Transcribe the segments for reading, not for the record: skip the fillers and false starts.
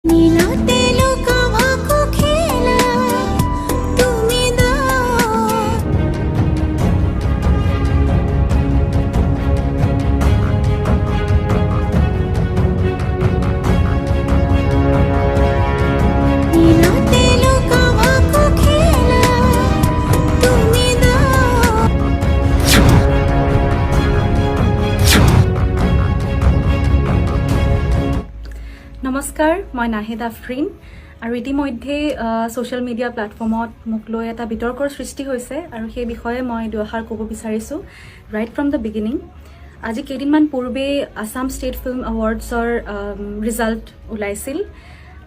নীলাতে লুকা-ভাকু খেলা তুমি দাও। নীলাতে লুকা-ভাকু খেলা তুমি দাও। নমস্কাৰ, মই নাহিদ আফৰিন আৰু ইতিমধ্যেই ছ'চিয়েল মিডিয়া প্লেটফৰ্মত মোক লৈ এটা বিতৰ্কৰ সৃষ্টি হৈছে আৰু সেই বিষয়ে মই দুআষাৰ ক'ব বিচাৰিছোঁ ৰাইট ফ্ৰম the beginning. আজি কেইদিনমান পূৰ্বেই আছাম ষ্টেট ফিল্ম এৱাৰ্ডছৰ ৰিজাল্ট ওলাইছিল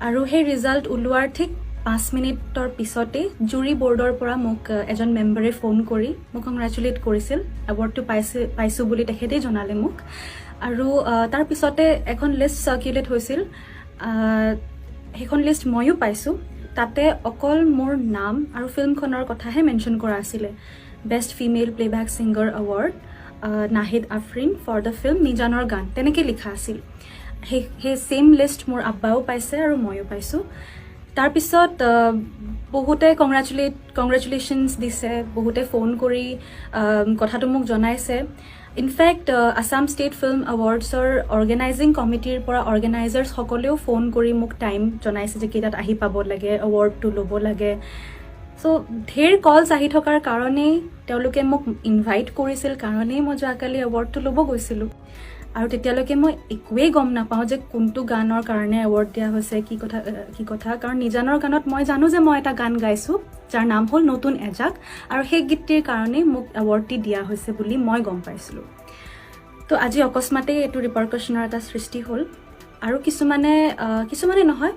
আৰু সেই ৰিজাল্ট ওলোৱাৰ ঠিক 5 মিনিটৰ পিছতেই জুৰি বৰ্ডৰ পৰা মোক এজন মেম্বাৰে ফোন কৰি মোক কংগ্ৰেচুলেট কৰিছিল। এৱাৰ্ডটো পাইছোঁ বুলি তেখেতেই জনালে মোক। আৰু তাৰ পিছতে এখন লিষ্ট চাৰ্কুলেট হৈছিল। সেইখন লিষ্ট ময়ো পাইছোঁ। তাতে অকল মোৰ নাম আৰু ফিল্মখনৰ কথাহে মেনশ্যন কৰা আছিলে, "Best Female Playback Singer Award, Nahid Afrin for the film নিজানৰ গান", তেনেকৈ লিখা আছিল। সেই ছেইম লিষ্ট মোৰ আব্বাও পাইছে আৰু ময়ো পাইছোঁ। তাৰপিছত বহুতে কংগ্ৰেচুলেশ্যনছ দিছে, বহুতে ফোন কৰি কথাটো মোক জনাইছে। ইনফেক্ট আছাম ষ্টেট ফিল্ম এৱাৰ্ডছৰ অৰ্গেনাইজিং কমিটিৰ পৰা অৰ্গেনাইজাৰ্ছসকলেও ফোন কৰি মোক টাইম জনাইছে যে কেইটাত আহি পাব লাগে, এৱাৰ্ডটো ল'ব লাগে। চ' ঢেৰ কলছ আহি থকাৰ কাৰণেই, তেওঁলোকে মোক ইনভাইট কৰিছিল কাৰণেই মই যোৱাকালি এৱাৰ্ডটো ল'ব গৈছিলোঁ। আৰু তেতিয়ালৈকে মই একোৱেই গম নাপাওঁ যে কোনটো গানৰ কাৰণে এৱাৰ্ড দিয়া হৈছে, কি কথা। কাৰণ নিজানৰ গানত মই জানো যে মই এটা গান গাইছোঁ যাৰ নাম হ'ল নতুন এজাক আৰু সেই গীতটিৰ কাৰণেই মোক এৱাৰ্ডটি দিয়া হৈছে বুলি মই গম পাইছিলোঁ। তো আজি অকস্মাতেই এইটো ৰিপাৰ্কাশ্যনৰ এটা সৃষ্টি হ'ল আৰু কিছুমানে নহয়,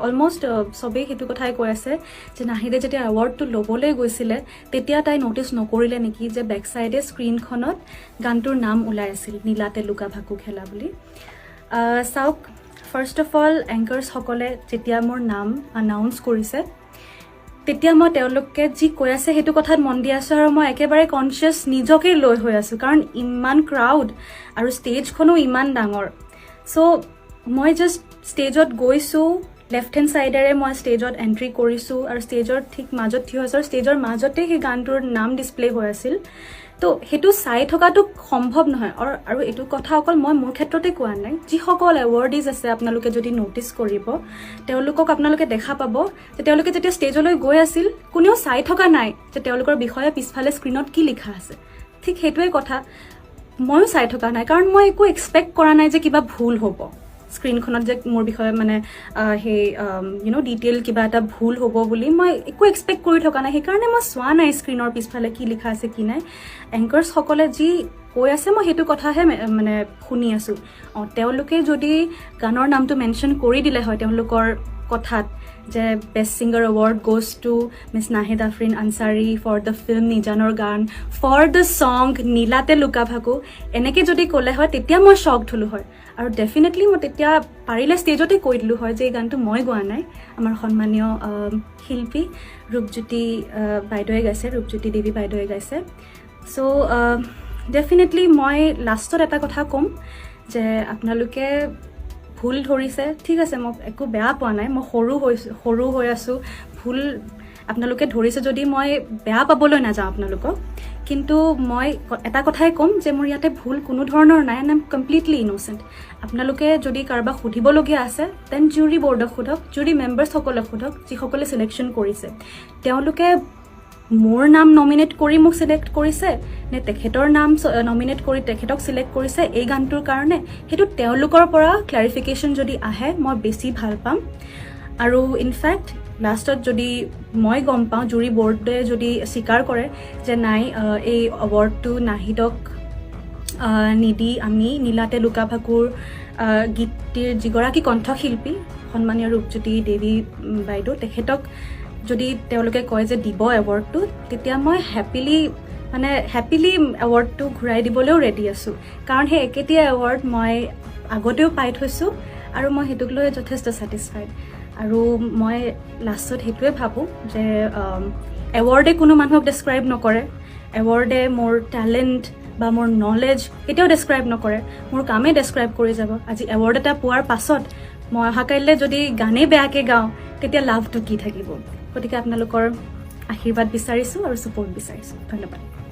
অলমষ্ট চবেই সেইটো কথাই কৈ আছে যে নাহিদে যেতিয়া এৱাৰ্ডটো ল'বলৈ গৈছিলে, তেতিয়া তাই ন'টিচ নকৰিলে নেকি যে বেক চাইডে স্ক্ৰীণখনত গানটোৰ নাম ওলাই আছিল, নীলাতে লুকা ভাকু খেলা বুলি। চাওক, ফাৰ্ষ্ট অফ অল এংকাৰ্ছসকলে যেতিয়া মোৰ নাম আনাউন্স কৰিছে, তেতিয়া মই তেওঁলোকে যি কৈ আছে সেইটো কথাত মন দি আছোঁ আৰু মই একেবাৰে কনচিয়াছ নিজকে লৈ হৈ আছোঁ, কাৰণ ইমান ক্ৰাউড আৰু ষ্টেজখনো ইমান ডাঙৰ। চ' মই জাষ্ট ষ্টেজত গৈছোঁ, লেফ্ট হেণ্ড ছাইডেৰে মই ষ্টেজত এণ্ট্ৰি কৰিছোঁ আৰু ষ্টেজৰ ঠিক মাজত থিয় হৈছোঁ আৰু ষ্টেজৰ মাজতে সেই গানটোৰ নাম ডিছপ্লে হৈ আছিল। তো সেইটো চাই থকাটো সম্ভৱ নহয়। আৰু এইটো কথা অকল মই মোৰ ক্ষেত্ৰতে কোৱা নাই, যিসকল এৱাৰ্ডিজ আছে, আপোনালোকে যদি ন'টিচ কৰিব, তেওঁলোকক আপোনালোকে দেখা পাব যে তেওঁলোকে যেতিয়া ষ্টেজলৈ গৈ আছিল, কোনেও চাই থকা নাই যে তেওঁলোকৰ বিষয়ে পিছফালে স্ক্ৰীণত কি লিখা আছে। ঠিক সেইটোৱে কথা, ময়ো চাই থকা নাই, কাৰণ মই একো এক্সপেক্ট কৰা নাই যে কিবা ভুল হ'ব স্ক্ৰীণখনত, যে মোৰ বিষয়ে মানে সেই you know detail কিবা এটা ভুল হ'ব বুলি মই একো এক্সপেক্ট কৰি থকা নাই। সেইকাৰণে মই চোৱা নাই স্ক্ৰীণৰ পিছফালে কি লিখা আছে কি নাই। এংকাৰ্ছসকলে যি কৈ আছে, মই সেইটো কথাহে মানে শুনি আছোঁ। অঁ, তেওঁলোকে যদি গানৰ নামটো মেনশ্যন কৰি দিলে হয় তেওঁলোকৰ কথাত যে "Best Singer Award goes to Miss Nahid Afrin Ansari for the film নিজানৰ গান, ফৰ the song নীলাতে লুকা ভাকু", এনেকৈ যদি ক'লে হয়, তেতিয়া মই শ্বকড হ'লোঁ হয় আৰু ডেফিনেটলি মই তেতিয়া পাৰিলে ষ্টেজতে কৈ দিলোঁ হয় যে এই গানটো মই গোৱা নাই, আমাৰ সন্মানীয় শিল্পী ৰূপজ্যোতি বাইদেৱে গাইছে, ৰূপজ্যোতি দেৱী বাইদেৱে গাইছে। চ' ডেফিনেটলি মই লাষ্টত এটা কথা ক'ম যে আপোনালোকে ভুল ধৰিছে, ঠিক আছে, মই একো বেয়া পোৱা নাই। মই সৰু হৈছোঁ, সৰু হৈ আছোঁ। ভুল আপোনালোকে ধৰিছে যদি মই বেয়া পাবলৈ নাযাওঁ আপোনালোকক, কিন্তু মই এটা কথাই ক'ম যে মোৰ ইয়াতে ভুল কোনো ধৰণৰ নাই and I'm completely innocent. আপোনালোকে যদি কাৰোবাক সুধিবলগীয়া আছে, then জুৰি বৰ্ডক সোধক, জুৰি মেম্বাৰ্ছসকলক সোধক, যিসকলে চিলেকশ্যন কৰিছে। তেওঁলোকে মোৰ নাম নমিনেট কৰি মোক চিলেক্ট কৰিছে নে তেখেতৰ নাম নমিনেট কৰি তেখেতক চিলেক্ট কৰিছে এই গানটোৰ কাৰণে, সেইটো তেওঁলোকৰ পৰা ক্লেৰিফিকেশ্যন যদি আহে, মই বেছি ভাল পাম। আৰু ইনফেক্ট লাষ্টত যদি মই গম পাওঁ, জুৰি বৰ্ডে যদি স্বীকাৰ কৰে যে নাই, এই এৱাৰ্ডটো নাহিদক নিদি আমি নীলাতে লুকা ভাকুৰ গীতটিৰ যিগৰাকী কণ্ঠশিল্পী সন্মানীয় ৰূপজ্যোতি দেৱী বাইদেউ, তেখেতক যদি তেওঁলোকে কয় যে দিব এৱাৰ্ডটো, তেতিয়া মই হেপিলি এৱাৰ্ডটো ঘূৰাই দিবলৈও ৰেডি আছোঁ, কাৰণ সেই একেটিয়ে এৱাৰ্ড মই আগতেও পাই থৈছোঁ আৰু মই সেইটোক লৈ যথেষ্ট ছেটিছফাইড। আৰু মই লাষ্টত সেইটোৱে ভাবোঁ যে এৱাৰ্ডে কোনো মানুহক ডেছক্ৰাইব নকৰে, এৱাৰ্ডে মোৰ টেলেণ্ট বা মোৰ নলেজ কেতিয়াও ডেছক্ৰাইব নকৰে, মোৰ কামেই ডেছক্ৰাইব কৰি যাব। আজি এৱাৰ্ড এটা পোৱাৰ পাছত মই অহাকাইলৈ যদি গানেই বেয়াকৈ গাওঁ, তেতিয়া লাভটো কি থাকিব? গতিকে আপোনালোকৰ আশীৰ্বাদ বিচাৰিছোঁ আৰু ছাপৰ্ট বিচাৰিছোঁ। ধন্যবাদ।